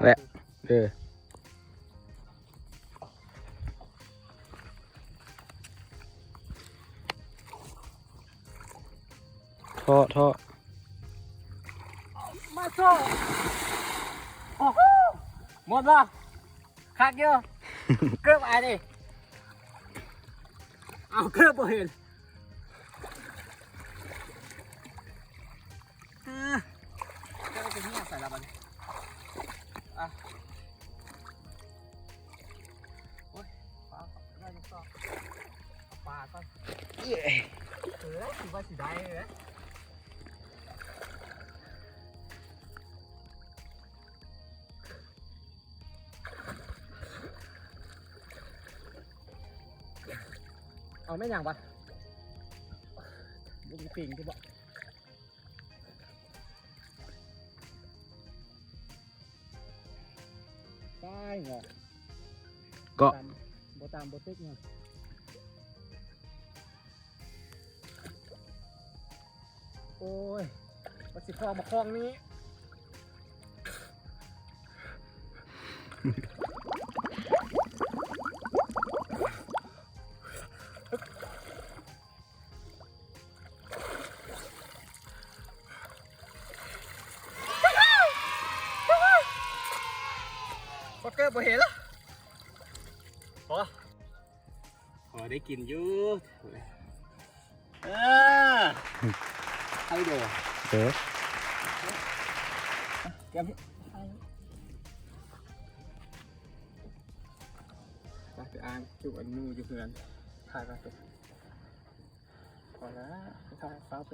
ແຫຼະ ເອີ ເທາະ ເທາະ ມາໂຊ ໂອ້ໂຫ ໝົດບໍ່? ຄັກຢູ່ ເກີບອາຍນີ້ ເອົາ ເກີບບໍ່ເຫັນ ເອີ ເຈົ້າຈະເຫື່ອໃສ່ລະບັດນີ້ ອ່ະ ໂອ້ຍ ປາ ໄດ້ລູກສອງ ເອົາປາກ່ອນ ເອີ ຄືວ່າຊິໄດ້ເດ້. ເອົາແມ່ນຫຍັງວະ? ບໍ່ມີປີງຕິບໍ່? ຕາຍເນາະ ເກາະ ບໍ່ຕຳ ບໍ່ຕຶກຫຍັງ. ໂອ້ຍ ວ່າຊິພໍມາຂອງນີ້ ປາເກີບບໍ່ເຫັນລະ ພໍ ພໍໄດ້ກິນຢູ່ ເອີ ໃຫ້ເດີ ເອີ ກຽມ ໄປ ໄປອ່າງຈຸອັນໝູ່ຢູ່ເຮືອນ ຖ່າຍໄປ ພໍລະ ໄປຖ່າຍ ຟ້າວໄປ.